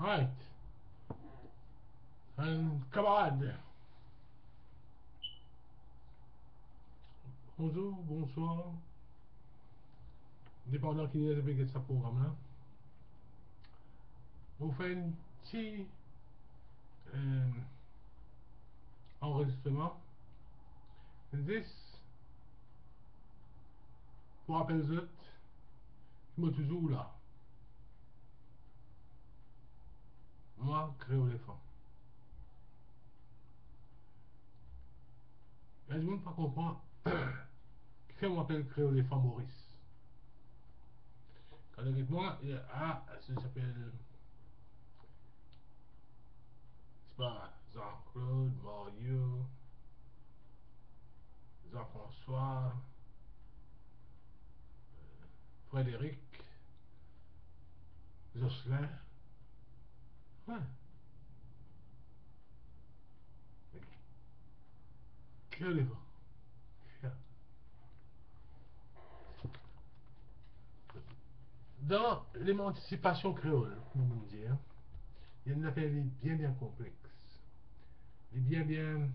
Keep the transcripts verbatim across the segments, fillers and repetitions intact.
Alright. Enn kamarad. Bonzour, bonswar. Depandan ki ler zot pe get sa program la. Mo fer enn ti, eh, anrezistreman. Zis pou rapel zot ki mo touzour la. Mwa, Kreol F M. Enn dimoun pa konpran kifer mo apel Kreol F M Moris. Kan zot get mwa, ah, sa, sa apel, sepa, Jean-Claude, Mario, Jean-François, Frédéric, Jocelyn. Wi. Kreol F M. Dan lemansipasion kreol, kouma nou dir, li ena enn zafer li bien, bien konplex. Li bien, bien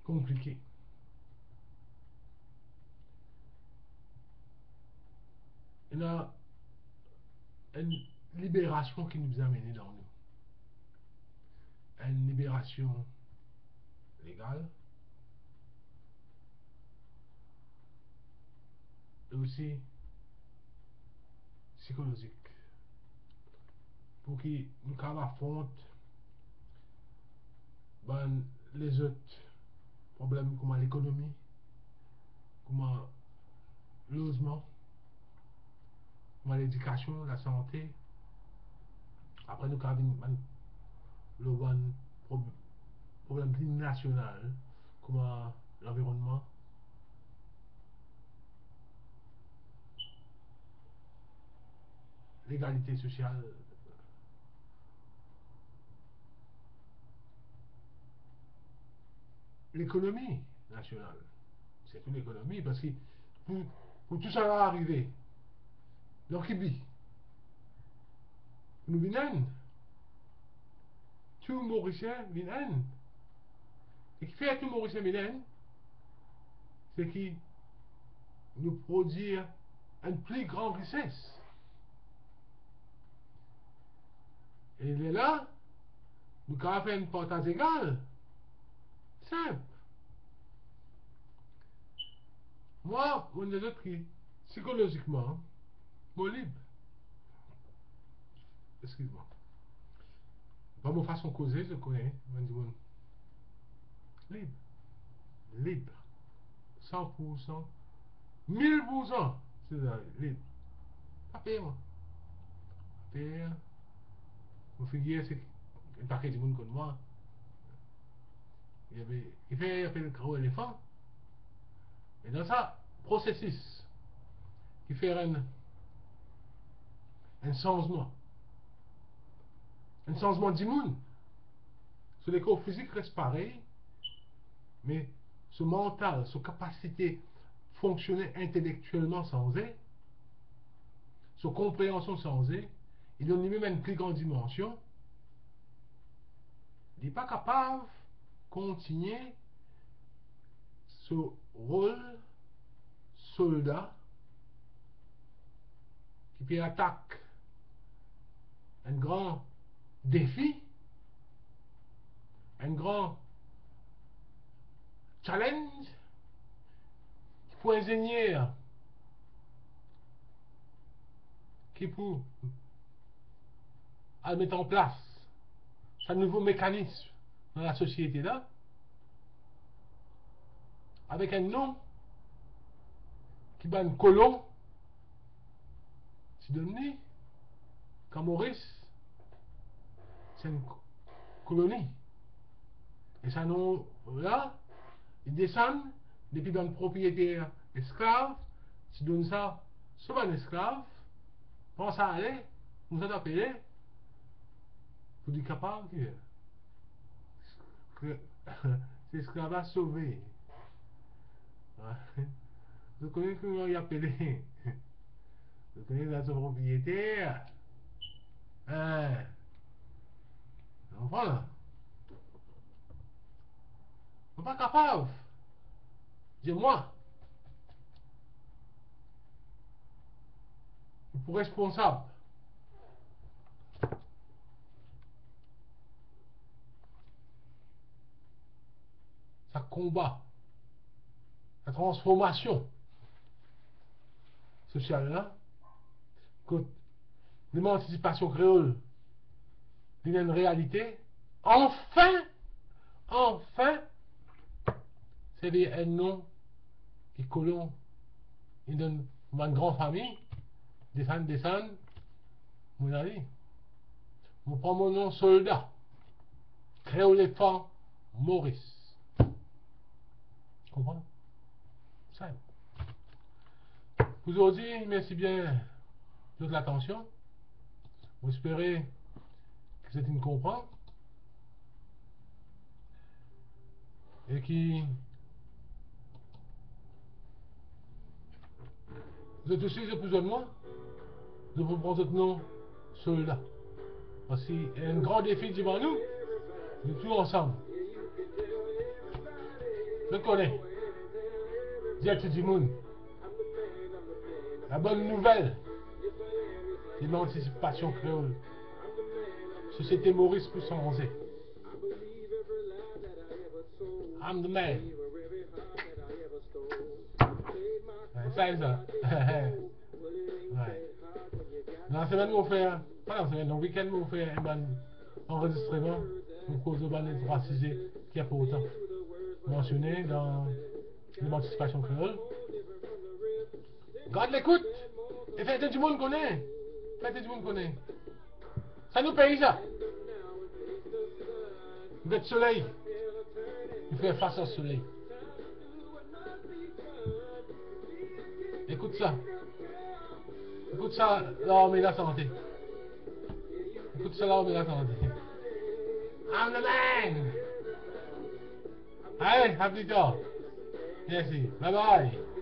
konplike. Ena enn liberasion ki nou bizin amene dan nou. Enn liberasion legal e osi psikolozik, pou ki nou kapav afront bann lezot problem kouma lekonomi, kouma lozman, kouma ledikasion, lasante. Apre nou kapav vinn bann, lor bann prob-, problem pli nasional, kouma lanvironnman, legalite sosial, lekonomi nasional, sirtou lekonomi, parski pou, pou tou sa la arive, dan ki bi? Pou nou vinn enn. Tou Morisien vinn enn. E kifer tou Morisien vinn enn? Se ki nou prodwir enn pli gran rises. E lerla, nou kapav fer enn partaz egal. Sinp. Mwa, mo dir zot ki, psikolozikman, mo lib. Eskiz mwa. Par mo fason koze, zot kone, mo dimoun lib. Lib. San pour san. Mil pour san. Se sa, lib. Pa per mwa. Pa per. Mo figir, se enn paket dimoun konn mwa. Li apel, li fer apel Kreol F M. E dan sa prosesis, ki fer enn, enn sanzman, enn sanzman dimoun. So lekor fizik res parey, me so mantal, so kapasite fonksione intelektielman sanze, so konpreansion sanze, e donn limem enn pli gran dimansion. Li pa kapav kontigne so rol solda ki pe atak enn gran defi, enn gran challenge, ki pou inzenier, ki pou al met an plas sa nouvo mekanism dan lasosiete la, avek enn nom ki bann kolon ti donn li, kan Moris se enn ko-, koloni. E sa nom la, li desann depi bann propriyeter esklav, ti donn sa so bann esklav, pran sa ale, koumsa ti apele, pou li kapav, ki, se esklav la sove. Zot kone kouma li apele? Zot kone sa so propriyeter? Hein? Ou konpran la? Ou pa kapav dir mwa ou pou responsab sa konba, sa transformasion sosial la, kot Lemantisipasion Kreol vinn enn realite, anfin, anfin, se li enn nom ki kolon, li donn bann gran fami, desann, desann, mo ale. Mo pran mo nom solda, Kreolefan Moris. Konpran? Sinp. Pou zordi, mersi bien zot latansion. Mo espere ki zot inn konpran e ki zot osi, zot pou zwenn mwa, zot pou pran zot nom solda. Parski enn gran defi devan nou, nou tou ansam. Zot kone, dir tou dimoun, la bonn nouvel, Lemantisipasion Kreol, sosiete Moris pou sanze. I'm the man. Sa, sa. Wi. Dan lasemenn, mo fer, pa dan lasemenn, dan wikenn, mo fer enn bann anrezistreman, mo koz lor bann detrwa size ki inportan mansione dan Lemantisipasion Kreol. Gard lekout, e fer tou dimoun kone, fer tou dimoun kone. Sa nou pei sa. Nou get soley. Nou fer fas ar soley. Ekout sa. Ekout sa, larme la sante. Ekout sa, larme la sante. I'm the man. Ale, a pli tar. Mersi. Bye bye.